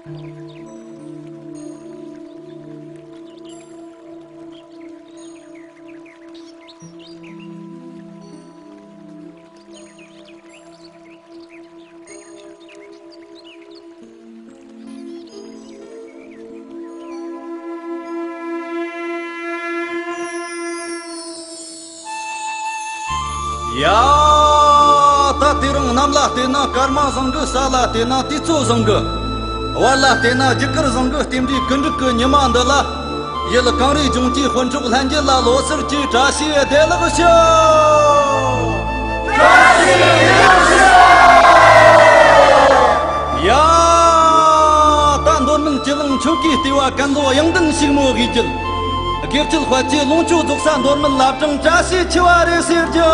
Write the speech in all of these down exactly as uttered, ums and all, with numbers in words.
ཡ། ད་དེ་རིང་གནམ་ལ་བལྟས་ན་སྐར་མ་བཟང་གི། ས་ལ་བལྟས་ན་དུས་ཚོད་བཟང་གི། བར་ལ་བལྟས་ན་རྒྱུ་སྐར་བཟང་གི། རྟེན་འབྲེལ་ཀུན་འགྲིག་གི་ཉི་མ་འདི་ལ། ཡུལ་གངས་རིའི་ལྗོངས་ཀྱི་དཔོན་ཕྱོགས་ལྷན་རྒྱས་ལ་ལོ་གསར་གྱི་བཀྲ་ཤིས་བདེ་ལེགས་ཞུ། ཡ། ད་མདོ་སྨད་སྤྱི་གླིང་ཆོལ་ཁའི་ལྟེ་བ་ཀན་ལྷོ་གཡང་ལྡན་ཕྱུག་མོ་གི་རྒྱུད། དགེ་བཅུ་དཔལ་གྱི་ལོངས་སྤྱོད་རྫོགས་ས་མདོ་སྨད་བླ་བྲང་བཀྲ་ཤིས་ཆེ་བ་རེད་ཟེར་རྒྱུ།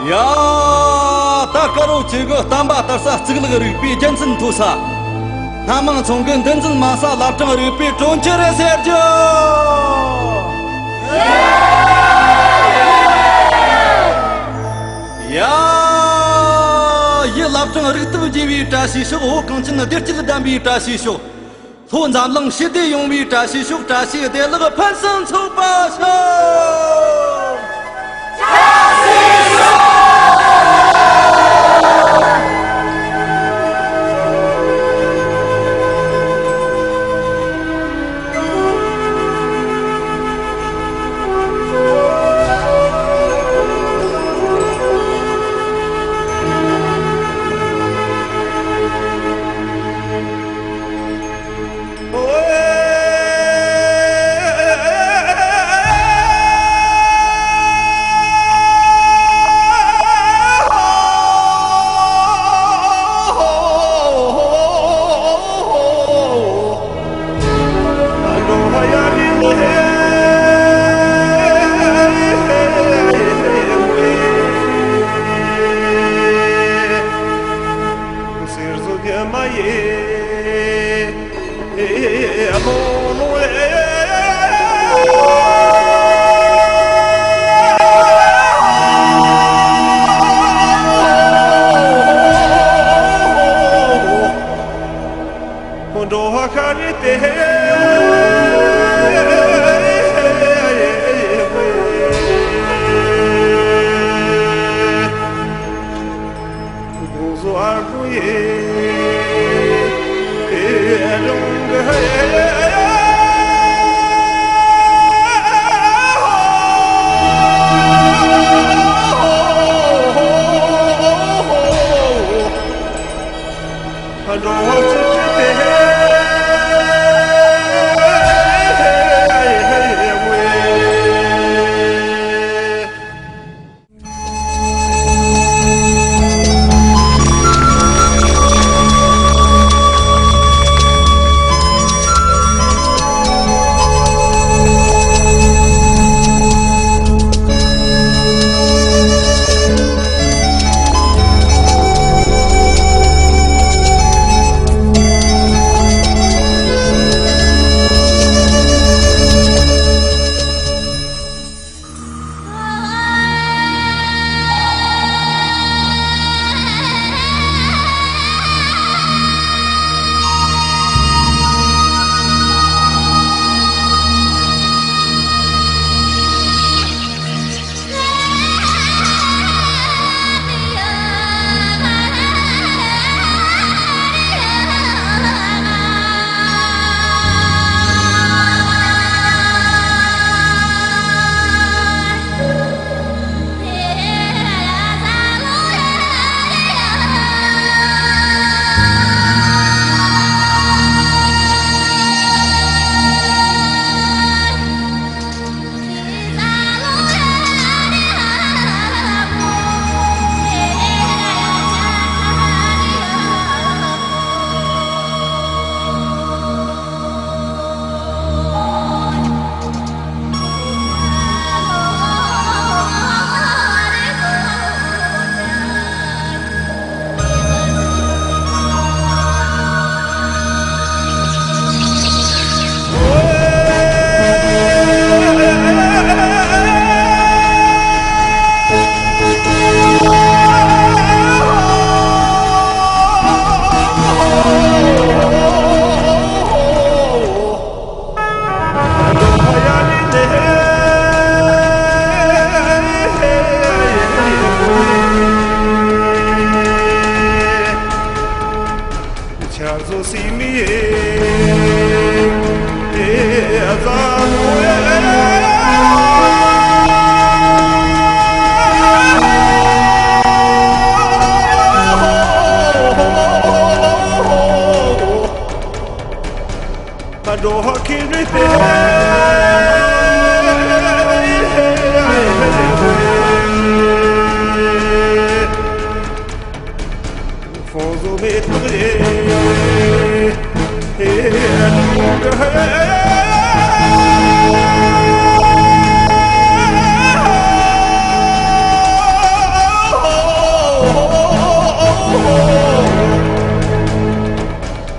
ཡ། ད་དཀར་པོ་ཆེ་གི་བསྟན་པ་དར་ས། གཙུག་ལག་རིག་པའི་རྒྱལ་མཚན་མཐོ་ས། སྣ་མང་ཚོང་གི་འདུ་འཛིན་མང་ས། བླ་བྲང་རིག་པའི་གྲོང་ཁྱེར་རེད་ཟེར་རྒྱུ། ཡ། ཡུལ་བླ་བྲང་རིག་སྟོབས་རྒྱས་པའི་བཀྲ་ཤིས་ཤོག། བོད་གངས་ཅན་བདེ་སྐྱིད་ལྡན་པའི་བཀྲ་ཤིས་ཤོག། ལྷོ་འཛམ་གླིང་ཞི་བདེ་ཡོང་བའི་བཀྲ་ཤིས་ཤོག། བཀྲ་ཤིས་བདེ་ལེགས་ཕུན་སུམ་ཚོགས་པ་ཤོག།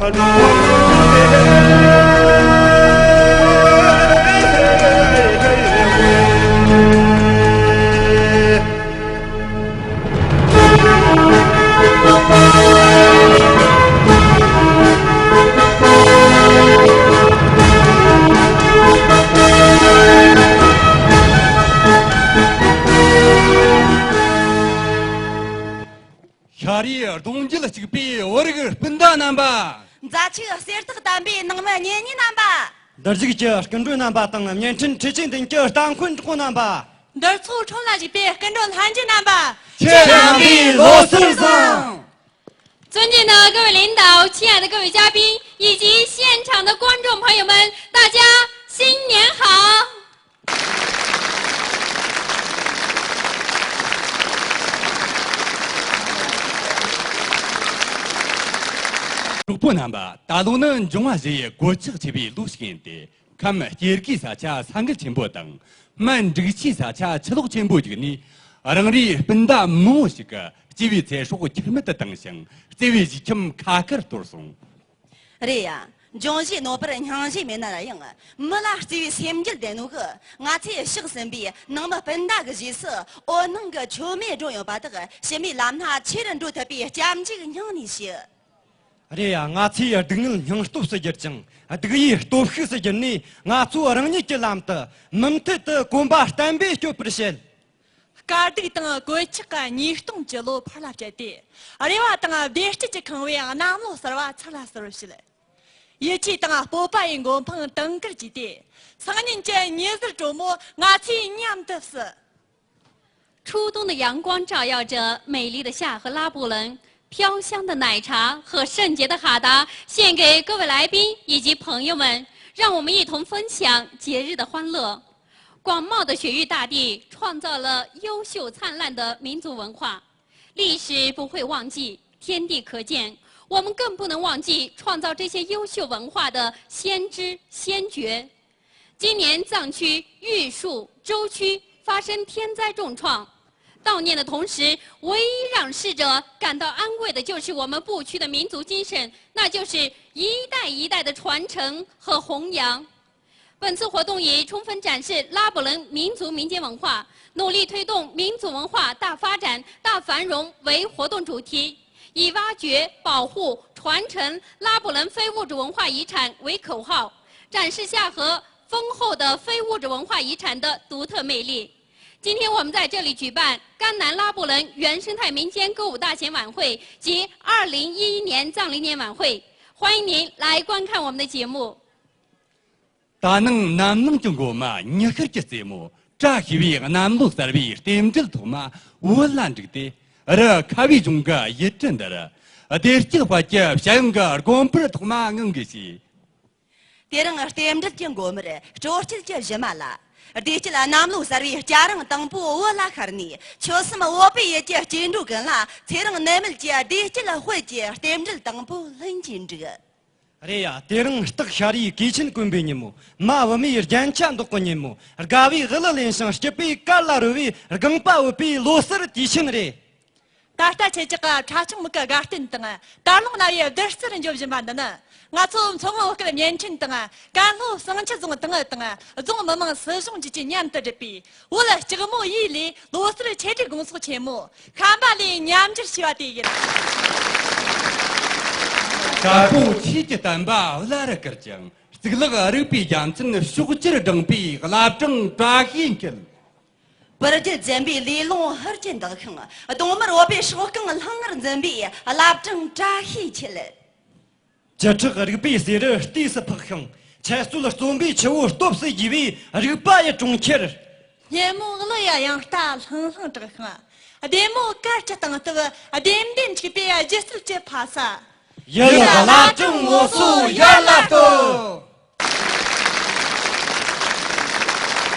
ཤར་རིའི་གདུང་རྒྱུད་གཅིག་པའི་བོད་རིགས་སྤུན་ཟླ་རྣམ་པ། མཛའ་གཅིག་གསེར་ཐག་དམ་པའི་ནང་མི་གཉེན་ཉེ་རྣམ་པ། འདིར་བཞུགས་ཀྱི་སྐུ་མགྲོན་རྣམ་པ་དང་། བརྙན་འཕྲིན་འཕྲུལ་ཆས་མདུན་གྱི་རྟ་འཁོར་འགྲོགས་པོ་རྣམ་པ། འདིར་ཚོགས་ཁྲོམ་ལ་བཞུགས་པའི་སྐུ་མགྲོན་ལྷན་རྒྱས་རྣམ་པ། ཁྱེད་རྣམ་པའི་ལོ་གསར་བཟང་། 尊敬的各位领导，亲爱的各位嘉宾，以及现场的观众朋友们，大家新年好！ གྲོགས་པོ་རྣམ་པ། ད་ལོ་ནི་འབྱུང་བ་བཞི་ཡི་གོད་ཆག་ཆེ་བའི་ལོ་ཞིག་ཡིན་ཏེ། ཁམས་སྐྱེ་རྒུའི་ས་ཆ་ས་འགུལ་ཆེན་པོ་དང་། སྨན་འབྲུག་ཆུའི་ས་ཆ་ཆུ་ལོག་ཆེན་པོ་བརྒྱུད་ནས། རང་རེའི་སྤུན་ཟླ་མང་བོ་ཞིག་གི་སྐྱེ་བའི་ཚེ་སྲོག་ཁྱུར་མིད་དུ་བཏང་ཞིང་། བརྩེ་བའི་གཞིས་ཁྱིམ་ཁ་ཁར་གཏོར་སོང་། རེད་ཡ། འབྱུང་བཞིའི་ནོར་བུར་སྙིང་རྗེ་མེད་ན་ཡང་། མི་ལ་བརྩེ་བའི་སེམས་རྒྱུད་ལྡན་ནོ་གི། ང་ཚོས་གཤེགས་ཟིན་པའི་ནང་མི་སྤུན་ཟླ་གི་རྗེས་སུ་འོད་སྣང་གི་མཆོད་མེ་སྒྲོན་ཡོད་པ་དག་ཕྱི་མའི་ལམ་སྣ་ཆེ་རུ་འགྲོ་ཐུབ་པའི་སྐྱབས་འཇུག་སྙིང་ནས་ཞུ། རེད་ཡ། ང་ཚོའི་སྡུག་བསྔལ་སྙིང་སྟོབས་སུ་བསྒྱུར་ཅིང་། སྡུག་ཡུས་སྟོབས་ཤུགས་སུ་བསྒྱུར་ནས། ང་ཚོ་རང་ཉིད་ཀྱི་ལམ་དུ་མུ་མཐུད་དུ་གོམ་པ་བརྟན་པོས་སྐྱོད་པར་བྱེད། དཀའ་སྡུག་དང་གོད་ཆག་གི་ཉེས་ལྟུང་གི་བློ་ཕར་ལ་བཅད་དེ། རེ་བ་དང་བདེ་སྐྱིད་ཀྱིས་ཁེངས་པའི་གནམ་ལོ་གསར་བ་ཚུར་ལ་གསོལ་བར་བྱེད། ཡིད་ཆེས་དང་སྤོབས་པ་ཡི་མགོ་འཕང་དུང་དཀར་བརྒྱུས་ཏེ། སང་ཉིན་གྱི་ཉི་ཟེར་དྲོན་མོ་ང་ཚོས་མཉམ་དུ་བསུ། 初冬的阳光照耀着美丽的夏河拉卜冷，飘香的奶茶和圣洁的哈达献给各位来宾以及朋友们，让我们一同分享节日的欢乐。广袤的雪域大地创造了优秀灿烂的民族文化，历史不会忘记，天地可鉴，我们更不能忘记创造这些优秀文化的先知先觉。 今年藏区、玉树、舟曲发生天灾重创，悼念的同时，唯一让逝者感到安慰的就是我们部区的民族精神，那就是一代一代的传承和弘扬。本次活动也充分展示拉卜冷民族民间文化，努力推动民族文化大发展、大繁荣为活动主题， 以挖掘、保护、传承拉卜冷非物质文化遗产为口号，展示夏河丰厚的非物质文化遗产的独特魅力。今天我们在这里举办甘南拉卜冷原生态民间歌舞大型晚会及二零一一年藏历年晚会，欢迎您来观看我们的节目。 ད་ནངས་ནམ་ལངས་ཀྱི་འགོ་མ་ཉི་ཤར་གྱི་རྩེ་མོ། བཀྲ་ཤིས་པའི་གནམ་ལོ་གསར་བའི་རྟེན་འབྲེལ་ཐོག་མ་བོད་ལ་འགྲིགས་ཏེ། རི་ཁ་བའི་གཞུང་གི་ཡུལ་གྲུ་འདིར། བདེ་སྐྱིད་དཔལ་གྱི་ཞལ་ཡོང་གི་དགོན་པར་ཐོག་མ་ངང་གིས་བྱས། དེ་རིང་རྟེན་འབྲེལ་གྱི་འགོ་མར་སྤྲོ་སྐྱིད་ཀྱི་གཞི་མ་ལ། བདེ་སྐྱིད་གནམ་ལོ་གསར་བའི་སྐྱ་རེངས་དང་པོ་བོད་ལ་ཤར་ནས། ཆོལ་གསུམ་བོད་པའི་ཡུལ་གྱི་སྐྱེ་འགྲོ་ཀུན་ལ་ཚེ་རིང་ནད་མེད་ཀྱི་བདེ་སྐྱིད་དཔལ་གྱི་རྟེན་འབྲེལ་དང་པོ་ལྷུན་གྱིས་འགྲིགས། རེད་ཡ། དེ་རིང་སྟག་ཤ་རའི་གོས་ཆེན་གོན་པའི་ཉིན་མོ། མ་བུ་མོའི་རྒྱན་ཆ་འདོགས་པའི་ཉིན་མོ། དགའ་བའི་དབུ་ལ་ལེན་ཞིང་སྐྱིད་པའི་གར་ལ་རོལ་བའི་སྒང་པ་བུད་པའི་ལོ་གསར་དུས་ཆེན་རེད། ད་ལྟ་ཁྱེད་ཅག་གི་ཁྲ་ཆུང་མིག་གི་དགའ་སྟོན་དང་། དར་ལུང་རྣ་བའི་བདུད་རྩིར་འཇོ་བཞིན་པ་འདི་ནི། ང་ཚོ་མཚོ་སྔོན་བོད་སྐད་བརྙན་འཕྲིན་དང་། ཀན་ལྷོ་བསང་ཆུ་རྫོང་ཏང་ཨུད་དང་། རྫོང་མི་དམངས་སྲིད་གཞུང་བཅས་ཀྱིས་མཉམ་དུ་བསྒྲུབས་པའི། བོད་ལྕགས་མོ་ཡུལ་ལས་ལོ་གསར་ཆེད་སྒྲིག་དགོང་ཚོགས་ཆེན་མོ་ཁམས་པ་ལས་མཉམ་སྦྱོར་བྱས་པ་དེ་ཡིན། དཀར་པོ་ཆོས་ཀྱི་བསྟན་པ་བླ་རུ་བཀུར་ཅིང་། གཙུག་ལག་རིག་པའི་རྒྱལ་མཚན་ཕྱོགས་བཅུར་བསྒྲེངས་པའི་བླ་བྲང་བཀྲ་ཤིས་འཁྱིལ། བུ་རྒྱུད་འཛིན་པའི་ལུས་ལོངས་ཧུར་གྱིས་འདེགས་ཤིང་། གདོང་དམར་འོད་པའི་སྲོག་རྐང་ལྷང་ངེར་འཛིན་པའི་བླ་བྲང་བཀྲ་ཤིས་འཁྱིལ། བཅུ་ཕྲག་རིག་པའི་ཟེ་རུ་ལྟོས་སུ་འཕགས་ཤིང་། འཆད་རྩོད་རྩོམ་པའི་ཆུ་བོ་སྟོབས་སུ་རྒྱས་པའི་རིག་པ་ཡི་གྲོང་ཁྱེར། སྙན་མོ་གླུ་ཡི་དབྱངས་རྟ་ལྷང་ལྷང་གྲགས་ཤིང་། ལྡེ་མོ་གར་གྱི་སྟེང་དུ་ལྡེམ་ལྡེམ་འཁྱུག་པའི་སྒྱུ་རྩལ་གྱི་ཕ་ས། ཡུལ་བླ་བྲང་ངོ་སོ་ཡར་ལ་གཏོད།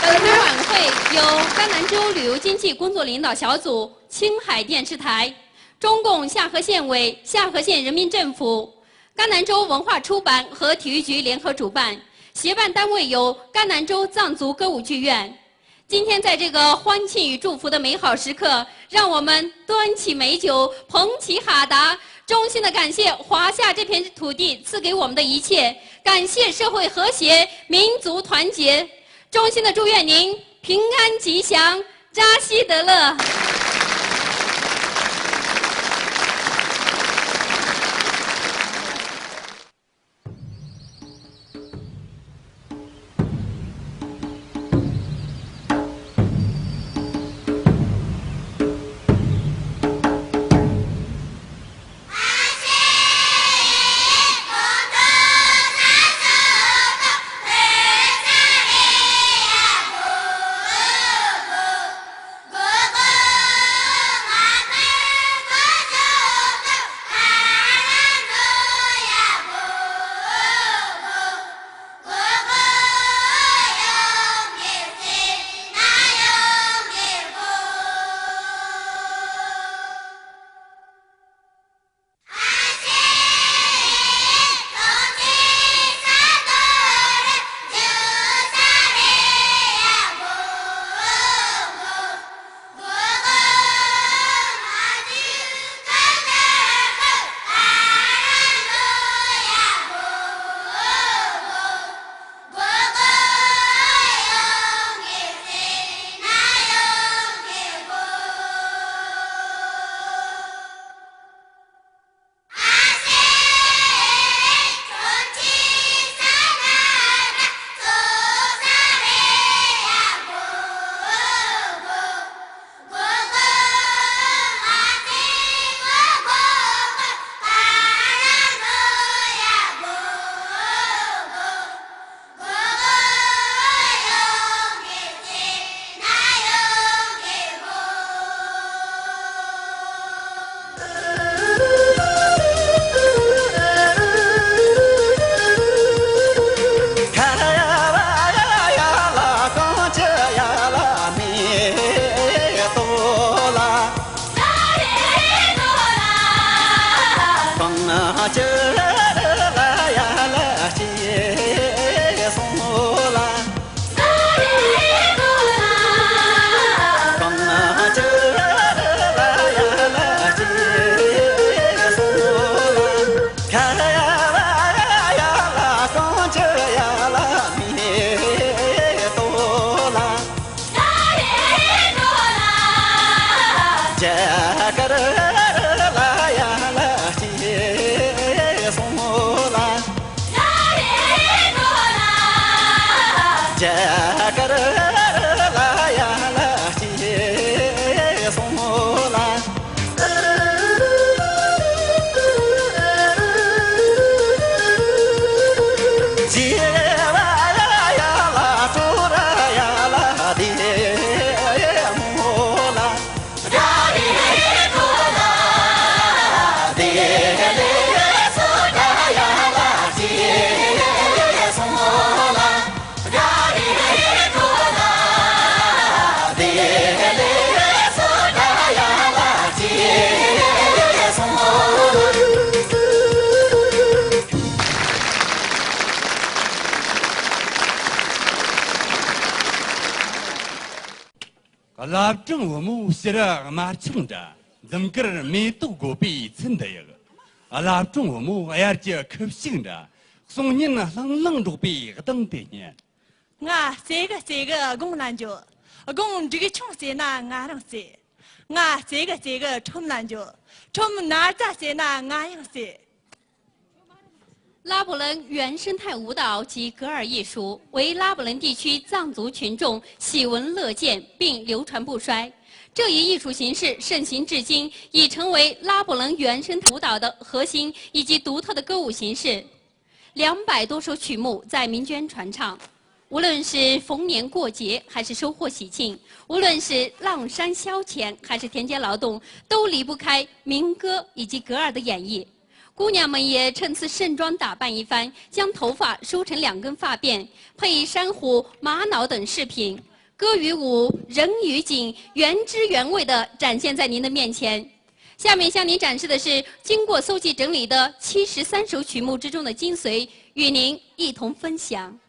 本回晚会由甘南州旅游经济工作领导小组、青海电视台、中共夏河县委、夏河县人民政府、甘南州文化出版和体育局联合主办，协办单位有甘南州藏族歌舞剧院。今天在这个欢庆与祝福的美好时刻，让我们端起美酒，捧起哈达，衷心的感谢华夏这片土地赐给我们的一切，感谢社会和谐、民族团结，衷心的祝愿您平安吉祥，扎西德勒。བླ་བྲང་བུ་མོ་ཕྱི་རུ་དམར་ཆུང་འདྲ། འཛུམ་དཀར་མེ་ཏོག་བཀོད་པའི་ཚུལ་འདི་ཡག། བླ་བྲང་བུ་མོ་དབྱར་གྱི་ཁུ་བྱུག་འདྲ། གསུང་སྙན་ལྷང་ལྷང་སྒྲོག་པའི་གདངས་དེ་སྙན། ང་རྩེ་གི་རྩེ་གི་དགུང་ལ་འགྱོ། དགུང་འབྲུག་ཆུང་རྩེ་ན་ང་རང་རྩེ། ང་རྩེ་གི་རྩེ་གི་ཁྲོམ་ལ་འགྱོ། ཁྲོམ་ན་རྫ་རྩེ་ན་ང་ཡང་རྩེ། 拉卜楞原生态舞蹈及格尔艺术为拉卜楞地区藏族群众喜闻乐见，并流传不衰。这一艺术形式盛行至今，已成为拉卜楞原生态舞蹈的核心以及独特的歌舞形式。两百多首曲目在民间传唱，无论是逢年过节还是收获喜庆，无论是浪山消遣还是田间劳动，都离不开民歌以及格尔的演绎。 姑娘们也趁此盛装打扮一番，将头发梳成两根发辫，配珊瑚、玛瑙等饰品，歌与舞、人与景，原汁原味地展现在您的面前。下面向您展示的是经过搜集整理的七十三首曲目之中的精髓，与您一同分享。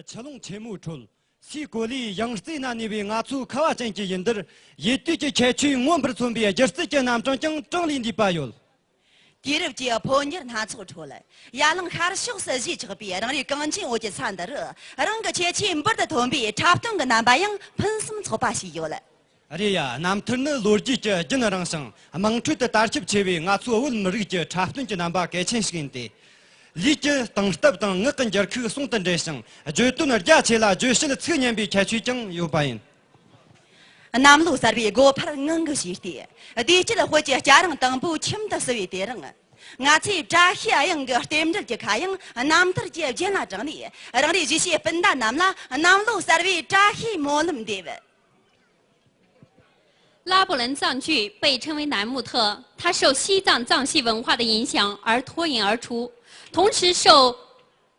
ཆུ་ཀླུང་ཆེན་མོའི་ཁྲོད། སའི་གོ་ལའི་ཡང་རྩེ་ན་གནས་པའི་ང་ཚོའི་ཁ་བ་ཅན་གྱི་ཡུལ་འདིར། ཡུལ་དུས་ཀྱི་ཁྱད་ཆོས་མངོན་པར་མཚོན་པའི་སྒྱུ་རྩལ་གྱི་རྣམ་གྲངས་ཀྱང་གྲངས་ལས་འདས་པ་ཡོད། དུས་རབས་ཀྱི་ཕོ་ཉར་སྣ་ཚོགས་ཁྲོད། ཡ་ལང་ཤར་ཕྱོགས་སུ་གཞིས་ཆགས་པའི་རང་རེའི་གངས་ཅན་བོད་ཀྱི་ས་འདི་རུ། རང་གི་ཁྱད་ཆོས་འབུར་དུ་ཐོན་པའི་འཁྲབ་སྟོན་གྱི་རྣམ་པ་ཡང་ཕུན་སུམ་ཚོགས་པ་ཞིག་ཡོད། རེད་ཡ། རྣམ་ཐར་ནི་ལོ་རྒྱུས་ཀྱི་རྒྱུན་རིང་ཞིང་དམངས་ཁྲོད་དུ་དར་ཁྱབ་ཆེ་བའི་ང་ཚོའི་བོད་མི་རིགས་ཀྱི་འཁྲབ་སྟོན་གྱི་རྣམ་པ་གལ་ཆེན་ཞིག་ཡིན་ཏེ། ལུས་ཀྱི་སྟངས་སྟབས་དང་ངག་གི་འགྱུར་ཁུག་ཟུང་དུ་འབྲེལ་ཞིང་། བརྗོད་དོན་རྒྱ་ཆེ་ལ་བརྗོད་བྱེད་ཚིག་སྙན་པའི་ཁྱད་ཆོས་ཀྱང་ཡོད་པ་ཡིན། གནམ་ལོ་གསར་བའི་སྒོ་འཕར་ངང་གིས་ཕྱེས་ཏེ། བདེ་སྐྱིད་དཔལ་གྱི་སྐྱ་རེངས་དང་པོ་ཁྱིམ་དུ་བསུ་བའི་དེ་རིང་། ང་ཚོས་བཀྲ་ཤིས་གཡང་གི་རྟེན་འབྲེལ་གྱི་ཁ་གཡང་རྣམ་ཐར་གྱི་རྒྱན་ལ་དྲངས་ནས། རང་རེའི་གཞིས་བྱེས་སྤུན་ཟླ་རྣམས་ལ་གནམ་ལོ་གསར་བའི་བཀྲ་ཤིས་སྨོན་ལམ་འདེབས། 拉伯伦藏剧被称为乃木特，它受西藏藏戏文化的影响而脱颖而出，同时受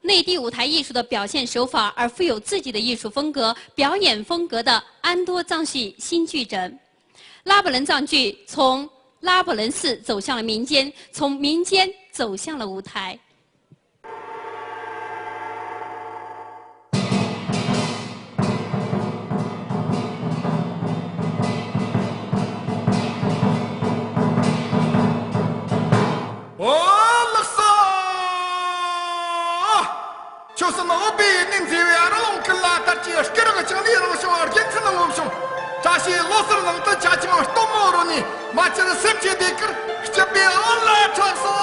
内地舞台艺术的表现手法而富有自己的艺术风格、表演风格的安多藏戏新剧种。拉伯伦藏剧从拉伯伦寺走向了民间，从民间走向了舞台。 ཨོ་ལགས་སོ། ཆོས་སྲིད་འོད་པའི་གནས་མཛེས་པའི་རི་ལུང་ཀུན་ལ་དར་གྱི་སྐེ་རགས་བཅིངས་ནས་རང་བྱུང་རྒྱལ་མཚན་ངོམ་བྱུང་། བཀྲ་ཤིས་ལོ་གསར་ནང་དུ་ཆ་ཆུང་སྟོན་མོ་རོལ་ནས། མ་ཆེན་སེམས་ཀྱི་ཟློས་གར་སྐྱིད་པའི་འོད་ལ་ཕྲག་སོ།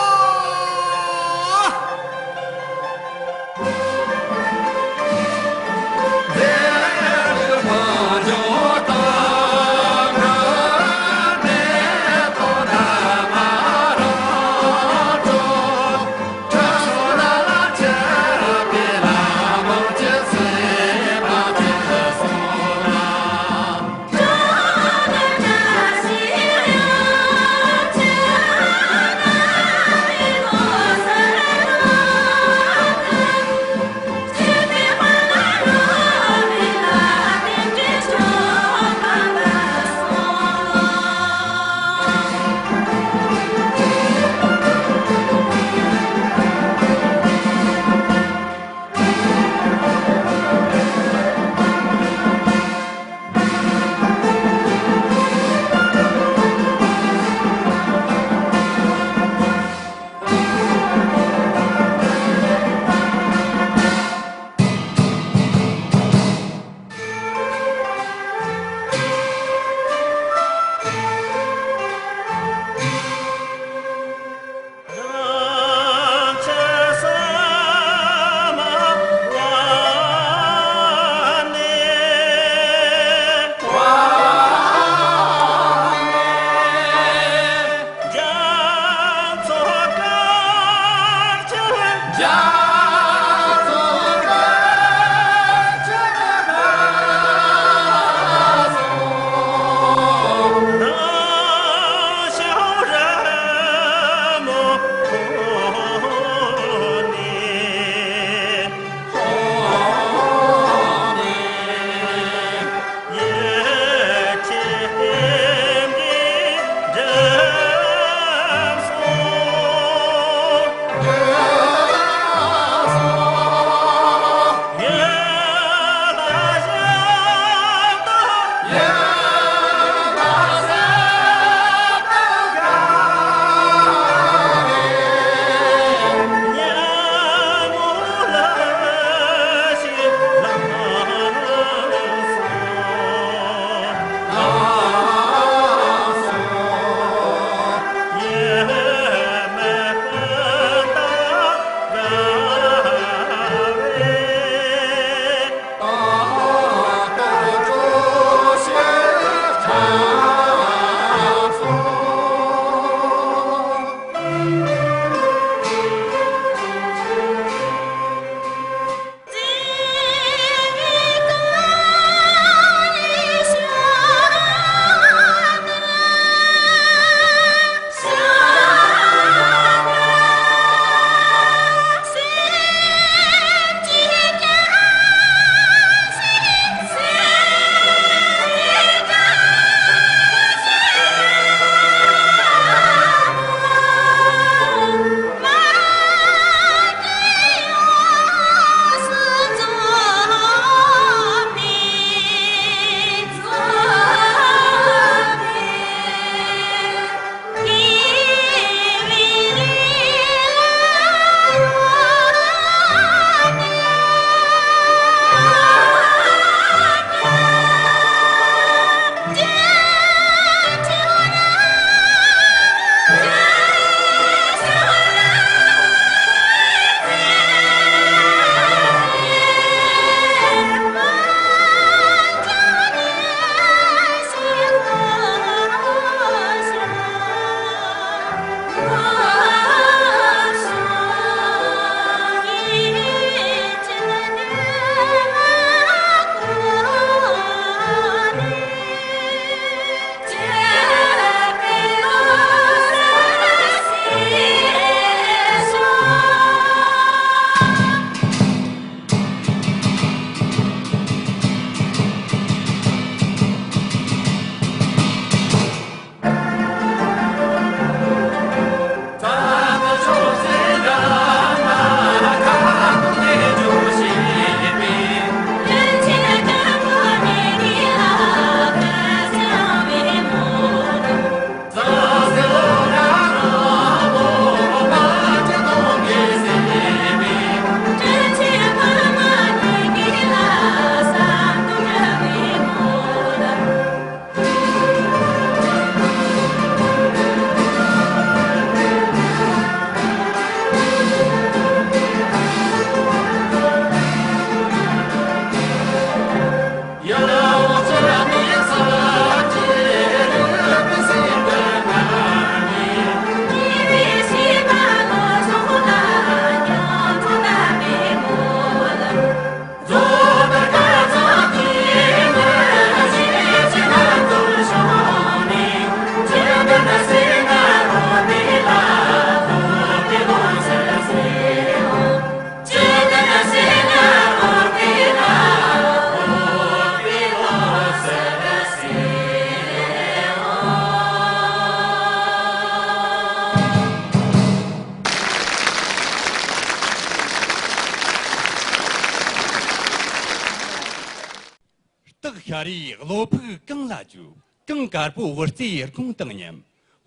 ད་རེས་བློ་ཕུགས་གངས་ལ་རྒྱུག། གངས་དཀར་པོ་དབུ་རྩེ་དགུང་དང་མཉམ།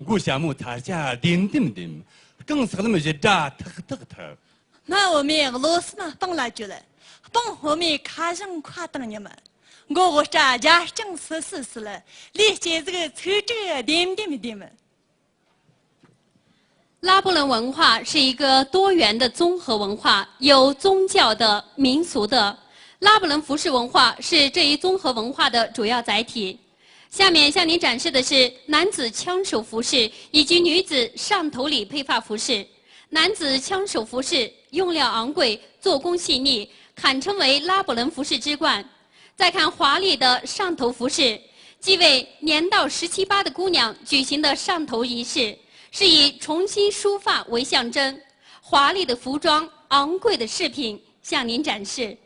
མགོ་ཞྭ་མོ་ཚ་ལྕག་ལྡེམ་ལྡེམ་ལྡེམ། གངས་སག་ལམ་བཞི་སྒྲ་ཐག་ཐག་ཐག། སྨད་འོ་མའི་བློ་སེམས་སྤང་ལ་བཅོལ། སྤང་འོ་མའི་ཁ་བྱང་མཁའ་དང་མཉམ། མགོ་དབུ་སྐྲ་རྒྱ་རྐྱང་སིལ་སིལ་སིལ། ལུས་སྐྱེ་གཟུགས་ཚིགས་དྲུག་ལྡེམ་ལྡེམ་ལྡེམ། 拉伯伦文化是一个多元的综合文化，有宗教的、民俗的。拉伯伦服饰文化是这一综合文化的主要载体。下面向您展示的是男子枪手服饰以及女子上头礼配发服饰。男子枪手服饰用料昂贵，做工细腻，堪称为拉伯伦服饰之冠。再看华丽的上头服饰，既为年到十七八的姑娘举行的上头仪式，是以重新梳发为象征。华丽的服装、昂贵的饰品向您展示。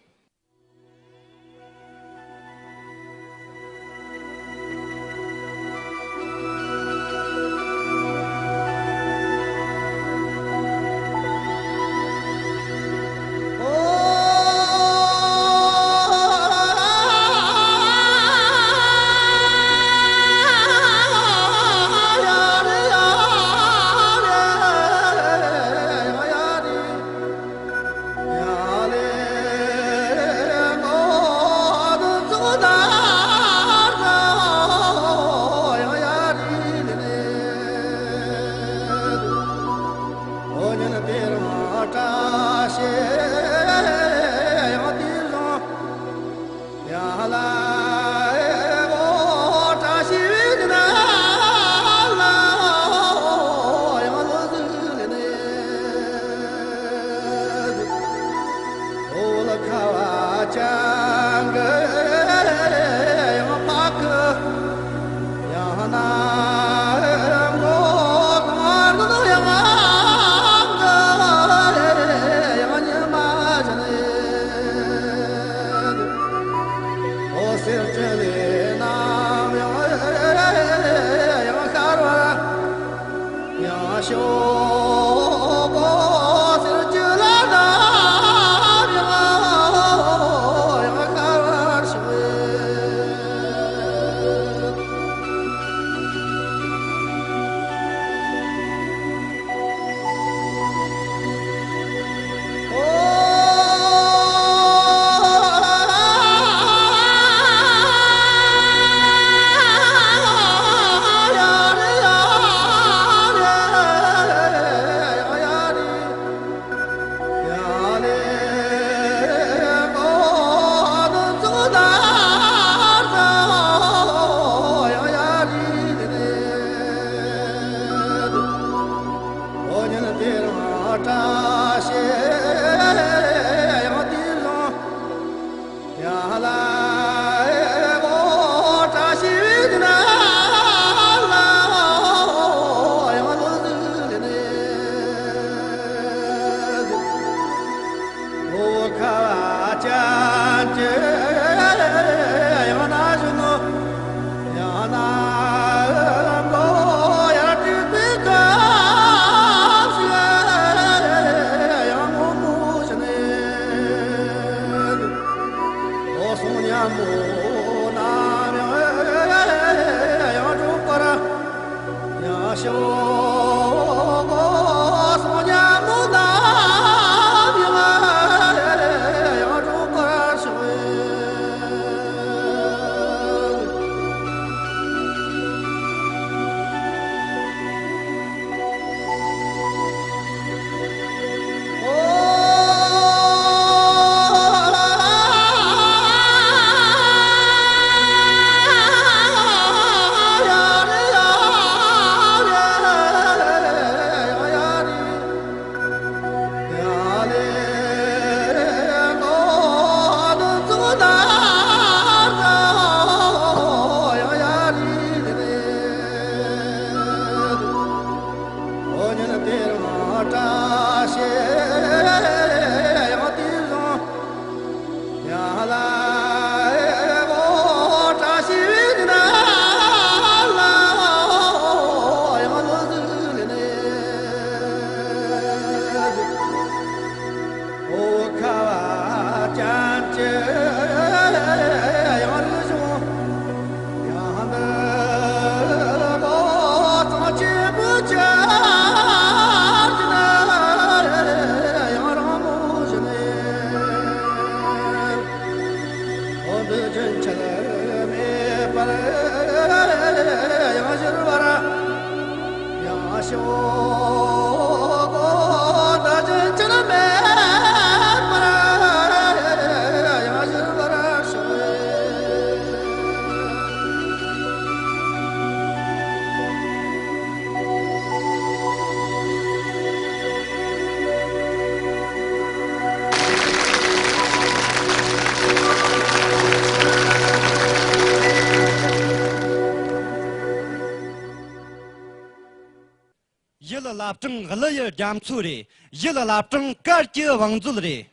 རྟ་སྤྲང་གླུ་ཡི་རྒྱ་མཚོ་རེད། ཡུལ་བླ་བྲང་གར་གྱི་བང་མཛོད་རེད།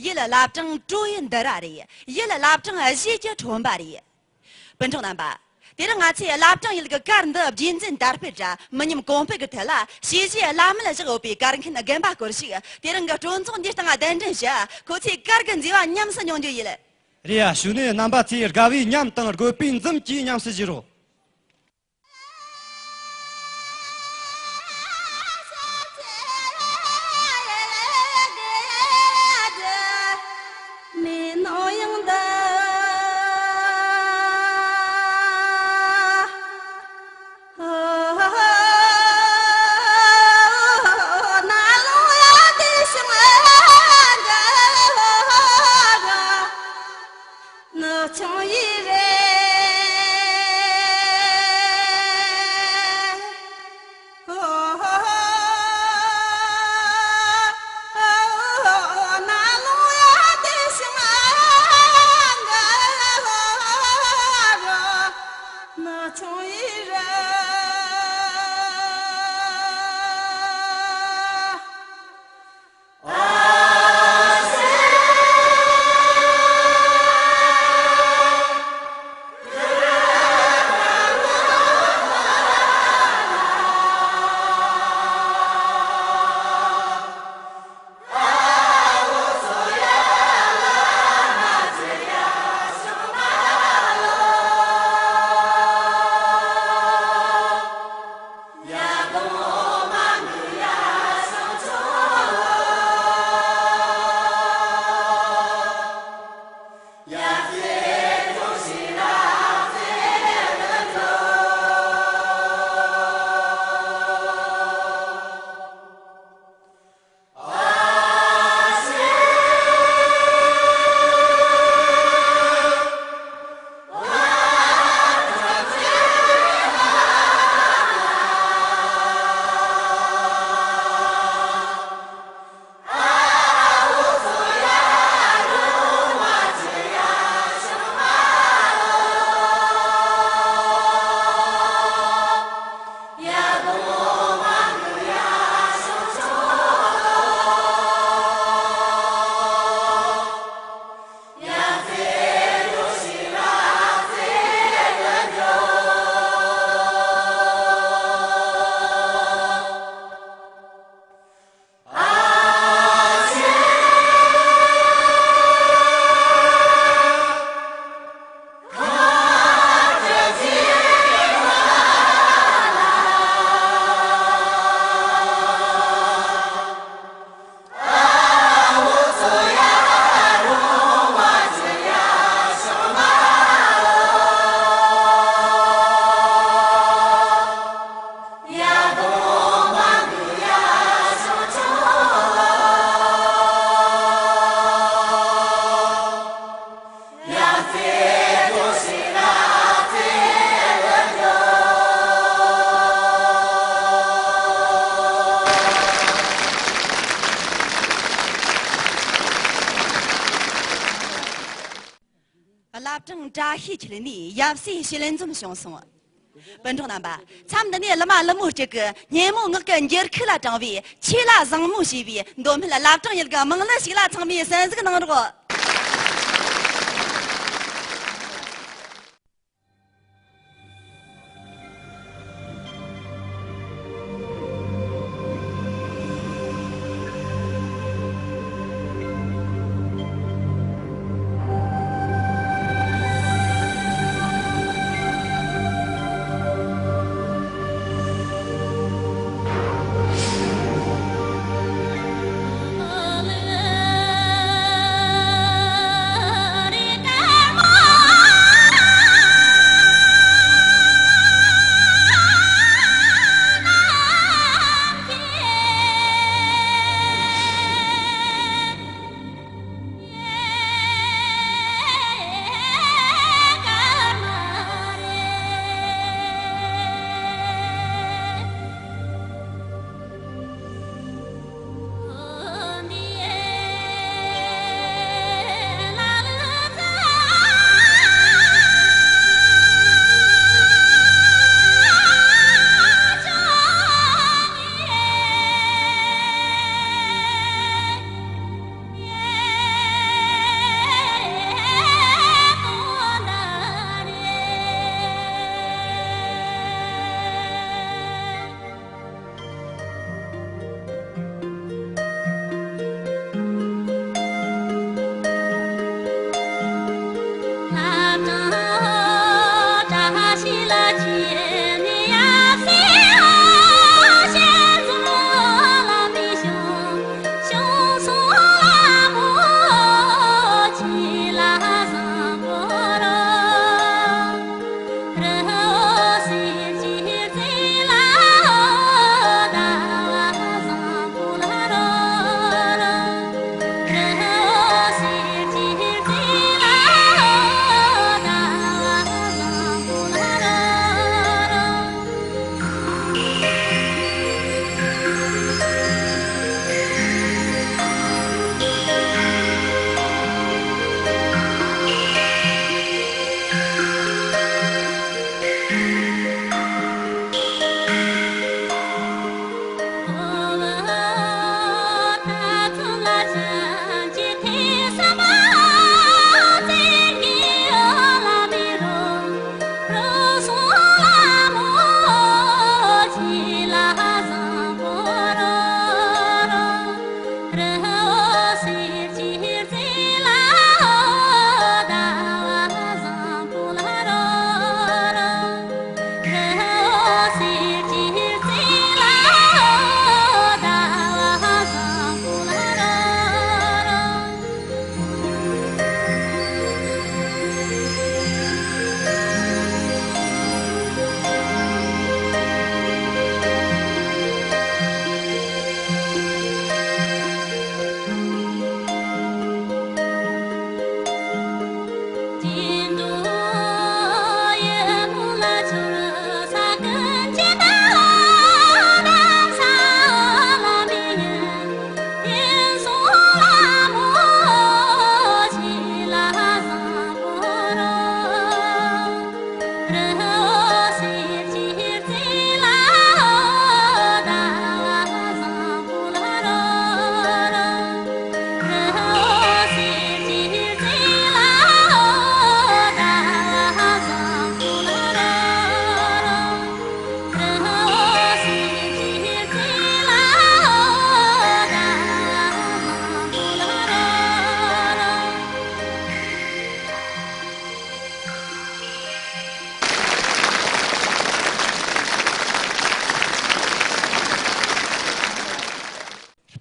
ཡུལ་བླ་བྲང་བྲོ་ཡི་འདུ་ར་རེད། ཡུལ་བླ་བྲང་གཞས་ཀྱི་ཁྲོན་པ་རེད། སྤུན་གྲོགས་རྣམ་པ། དེ་རིང་ང་ཚོས་བླ་བྲང་ཡུལ་གྱི་གར་འདི་རྒྱུན་འཛིན་དར་སྤེལ་ར་མི་ཉམས་གོང་སྤེལ་གྱི་ཐད་ལ་དཔྱད་གཞིའི་བླ་མེད་བཞག་ཡོད་པའི་གར་མཁན་རྒན་པ་སྐོར་ཞིག་དེ་རིང་གི་སྤྲོ་ཚོགས་འདིའི་སྟེང་གདན་འདྲེན་ཞུ། ཁོ་ཚོས་གར་གྱི་མཛེས་པ་ཉམས་སུ་མྱོང་རྒྱུ་ཡིན། རེད་ཡ། ཞུ་ནས་རྣམ་པ་ཚོས་དགའ་བའི་ཉམས་དང་དགོད་པའི་འཛུམ་གྱིས་ཉམས་སུ་བཞེས་རོགས། བླ་བྲང་བཀྲ་ཤིས་འཁྱིལ་ནས་ཡབ་སྲས་ཞལ་འཛོམས་བྱུང་སོང་། སྤུན་གྲོགས་རྣམ་པ། མཚམས་འདི་ནས་གླུ་མ་གླུ་མོ་གཅིག་གིས་སྙན་མོ་ངག་གི་འགྱུར་ཁུག་ལ་དྲངས་པའི་ཆོས་ལ་བཟང་མོ་ཞེས་པའི་མདོ་སྨད་བླ་བྲང་ཡུལ་གྱི་དམངས་གླུ་ཞིག་ལ་ཚང་མས་གསན་གཟིགས་གནང་རོགས།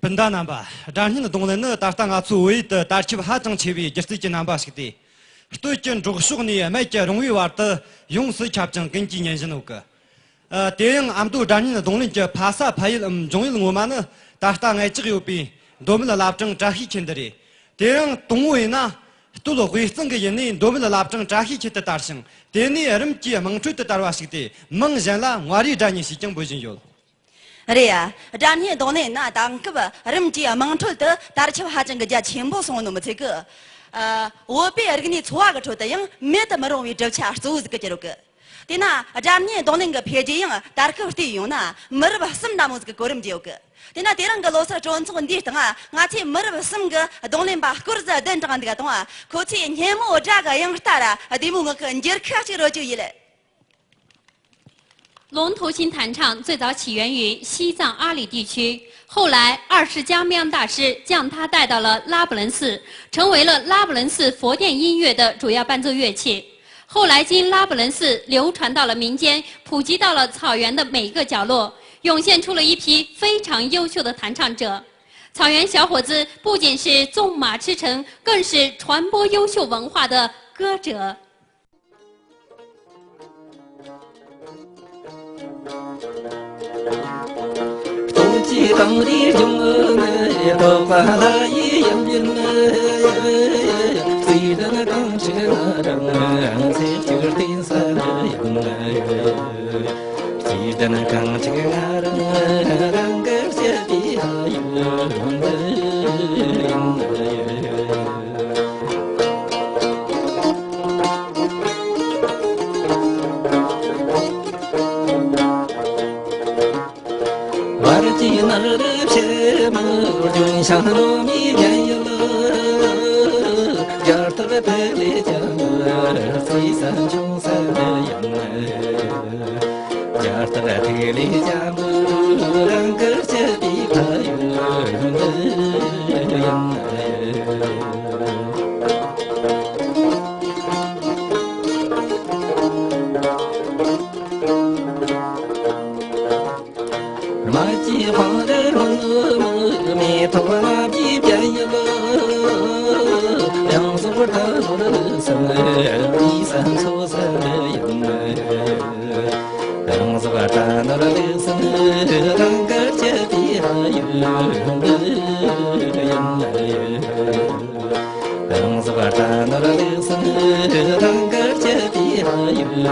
སྤུན་ཟླ་རྣམ་པ། སྒྲ་སྙན་རྡུང་ལེན་ནི་ད་ལྟ་ང་ཚོའི་བོད་ཡུལ་དུ་དར་ཁྱབ་ཧ་ཅང་ཆེ་བའི་སྒྱུ་རྩལ་གྱི་རྣམ་པ་ཞིག་སྟེ། སྟོད་ཀྱི་འབྲོག་ཕྱོགས་ནས་སྨད་ཀྱི་རོང་བོའི་བར་དུ་ཡོངས་སུ་ཁྱབ་ཅིང་ཀུན་གྱིས་ཉན་བཞིན་ཡོད་གི། ཨ། དེ་ཡང་ཨ་མདོ་སྒྲ་སྙན་རྡུང་ལེན་གྱི་ཕ་ས་ཕ་ཡུལ་འམ་འབྱུང་ཡུལ་ངོ་མ་ནི་ད་ལྟ་ངེད་ཅག་ཡོད་པའི་མདོ་སྨད་བླ་བྲང་བཀྲ་ཤིས་འཁྱིལ་འདི་རེད། དེ་ཡང་དང་པོ་ཡིན་ན། སྟོད་དབུས་གཙང་གི་ཡུལ་ནས་མདོ་སྨད་བླ་བྲང་བཀྲ་ཤིས་འཁྱིལ་དུ་དར་ཞིང་། དེ་ནས་རིམ་གྱིས་དམངས་ཁྲོད་དུ་དར་བ་ཞིག་སྟེ། མིང་གཞན་ལ་མངའ་རིས་སྒྲ་སྙན་ཞེས་ཀྱང་འབོད་བཞིན་ཡོད། རེད་ཡ། སྒྲ་སྙན་རྡུང་ལེན་ནི་དེང་སྐབས་རིམ་གྱིས་དམངས་ཁྲོད་དུ་དར་ཁྱབ་ཧ་ཅང་གི་རྒྱ་ཆེན་པོ་སོང་ནོ་མི་ཚད་གི། ཨ། བོད་པའི་རིག་གནས་འཚོ་བ་གི་ཁྲོད་དུ་ཡང་མེད་དུ་མི་རུང་བའི་གྲུབ་ཆ་གཙོ་བོ་ཟིག་གི་གྱུར་ཡོད་གི། དེས་ན་སྒྲ་སྙན་རྡུང་ལེན་གྱི་འཕེལ་རྒྱས་ཡང་ད་སྐབས་བལྟས་ཡོང་ན་མི་རབས་གསུམ་འདྲ་མོ་ཟིག་གི་གོ་རིམ་བརྒྱུད་ཡོད་གི། དེས་ན་དེ་རིང་གི་ལོ་སར་སྤྲོ་ཚོགས་འདིའི་སྟེང་ང་ཚོས་མི་རབས་གསུམ་གྱི་རྡུང་ལེན་པ་སྐོར་ཟིག་གདན་དྲངས་འདུག་ག། དང་ཁོ་ཚོས་སྙན་མོ་སྒྲ་གི་དབྱངས་རྟ་ར་བདེ་མོ་ངག་གི་འགྱུར་ཁ་ཅིག་རོལ་རྒྱུ་ཡིན། 龙头琴弹唱最早起源于西藏阿里地区，后来二世家妙大师将它带到了拉卜楞寺，成为了拉卜楞寺佛殿音乐的主要伴奏乐器。后来经拉卜楞寺流传到了民间，普及到了草原的每一个角落，涌现出了一批非常优秀的弹唱者。草原小伙子不仅是纵马驰骋，更是传播优秀文化的歌者。 སྟོབས་ཀྱིས་དང་རིས་སྦྱོང་ནས། ཐོག་པ་ལ་ཡི་ཡམ་ཡིན་ནས། སྲིད་དོན་གང་ཞིག་ང་རང་ཚེ་གཅིག་བརྟེན་ས་ཡིན་ནས། སྲིད་དོན་གང་ཞིག་ང་རང་རང་གིས་བྱེད་པའི་ཡུལ་ཡིན་ནས། བར་གྱི་ནགས་རི་ཕྱེད་མོ་ལྗོན་ཤིང་ལོ་མའི་རྒྱན་ཡིན། རྒྱ་སྟག་ཐིག་ལེ་ཅན་རྩིས་ས་འབྱུང་ས་ཡིན། རྒྱ་སྟག་ཐིག་ལེ་ཅན་རང་གིས་བྱེད་པའི་ཕ་ཡུལ་འདི་ཡིན། མ་གྱི་ཕང་རི་ལུང་མི་ཐོག་ལ་གྱི་རྒྱ་ཡི་ལོ། ཡང་སོགས་ད་ལོར་སང་ལི་སང་སོ་སང་ཡིན། ཡང་སོགས་ད་ལོར་སང་རང་གར་བྱེད་པའི་ཡུལ་ཡིན། རང་སོགས་ད་ནོར་ལེགས་སུ་རང་དགར་བྱེད་པའི་ཡུལ་ཡིན།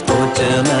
སྟོད་ཀྱི་ན་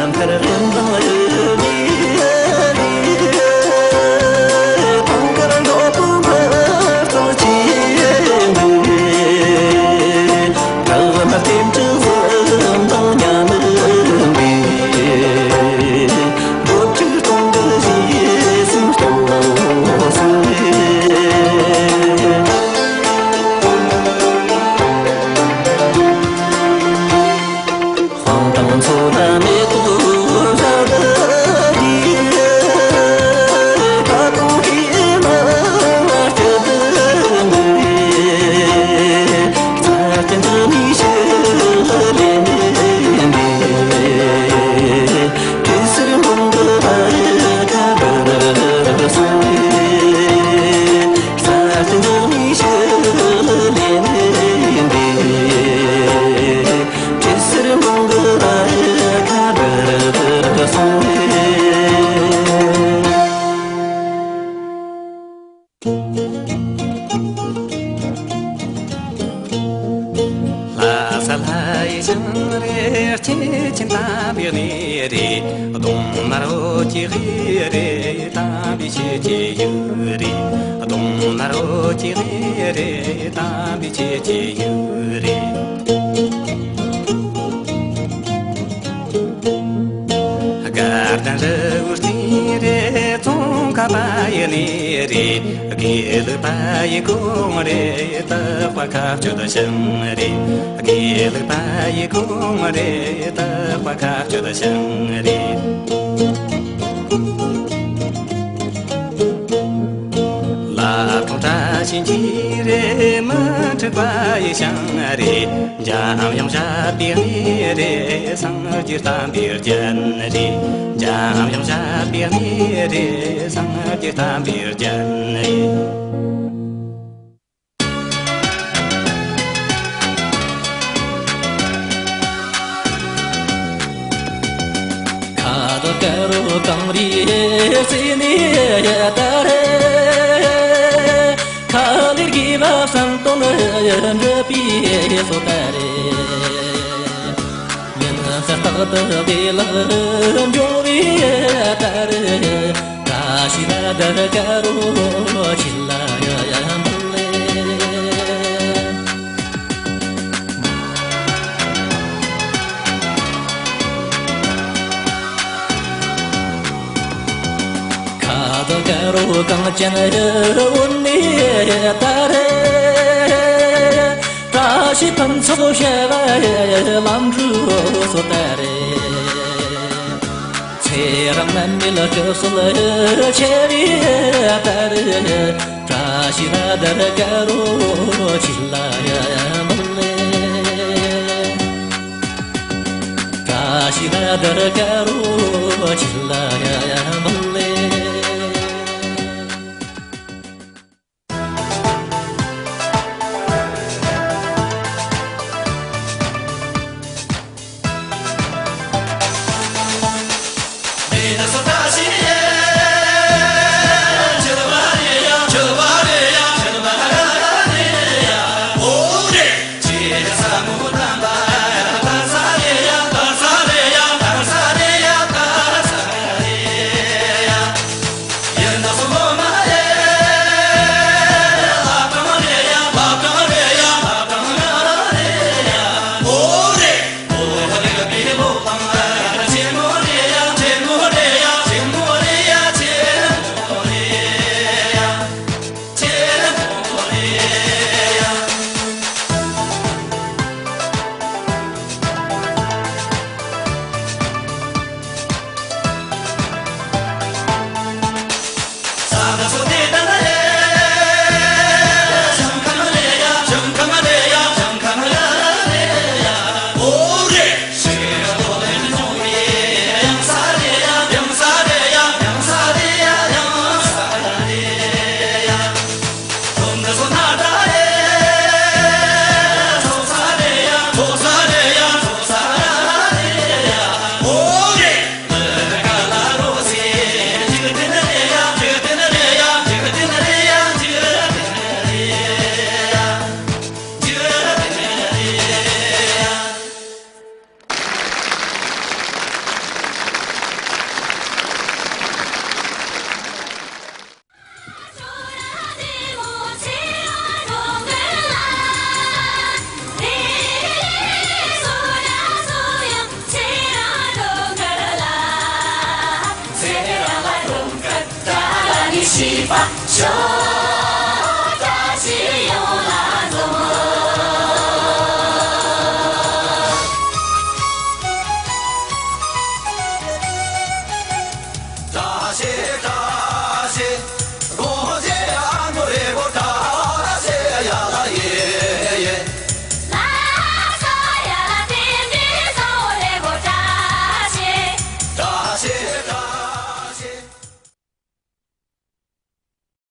ཆེ་ཆེ་ཡུ་རེ། གདོང་དམར་འོ་ཅི་རེ་རེ། དམ་པའི་ཆེ་ཆེ་ཡུ་རེ། དགའ་ལྡན་རི་བོའི་རྩེ་རེད། ཙོང་ཁ་པ་ཡི་གནས་རེད། དགེ་ལུགས་པ་ཡི་གོང་རེད། སྟག་པ་མཁའ་སྤྱོད་ཞིང་རེད། དགེ་ལུགས་པ་ཡི་གོང་རེད། སྟག་པ་མཁའ་སྤྱོད་ཞིང་རེད། ལ་ཐོག་བཀྲ་ཤིས་འཁྱིལ་རེད། མི་འཁྲུགས་པ་ཡི་ཞིང་རེད། འཇམ་དབྱངས་ཞབས་པའི་གནས་རེད། སངས་རྒྱས་བསྟན་པའི་རྒྱན་རེད། འཇམ་དབྱངས་ཞབས་པའི་གནས་རེད། སངས་རྒྱས་བསྟན་པའི་རྒྱན་རེད། ཁ་དོག་དཀར་པོ་གངས་རིའི་རྩེ་ནས་ཡལ་ད་རེད། ཁ་ལས་དགེ་བ་བསམ་དོན་འགྲུབ་པའི་བཟོ་ལྟ་རེད། ཉིན་གསལ་རྟག་ཏུ་བདེ་བླག་འབྱུང་བའི་ལྟར། བཀྲ་ཤིས་ར་དར་དཀར་པོ་ཁྱེད་ལ་ཡ་ཡ་འབུལ་ལེ། ཁ་དོག་དཀར་པོ་གངས་ཅན་འོད་ནས་ལྟར། བཀྲ་ཤིས་ཕུན་ཚོགས་ཞལ་བ་ལམ་འགྲོ་སོ་ལྟར། ཚེ་རབས་མ་མེད་སྐུ་གསུམ་ཆེ་བའི་ལྟར། བཀྲ་ཤིས་ར་དར་དཀར་པོ་ཁྱེད་ལ་ཡ་ཡ་འབུལ་ལེ། བཀྲ་ཤིས་ར་དར་དཀར་པོ་ཁྱེད་ལ་ཡ་ཡ་འབུལ་ལེ།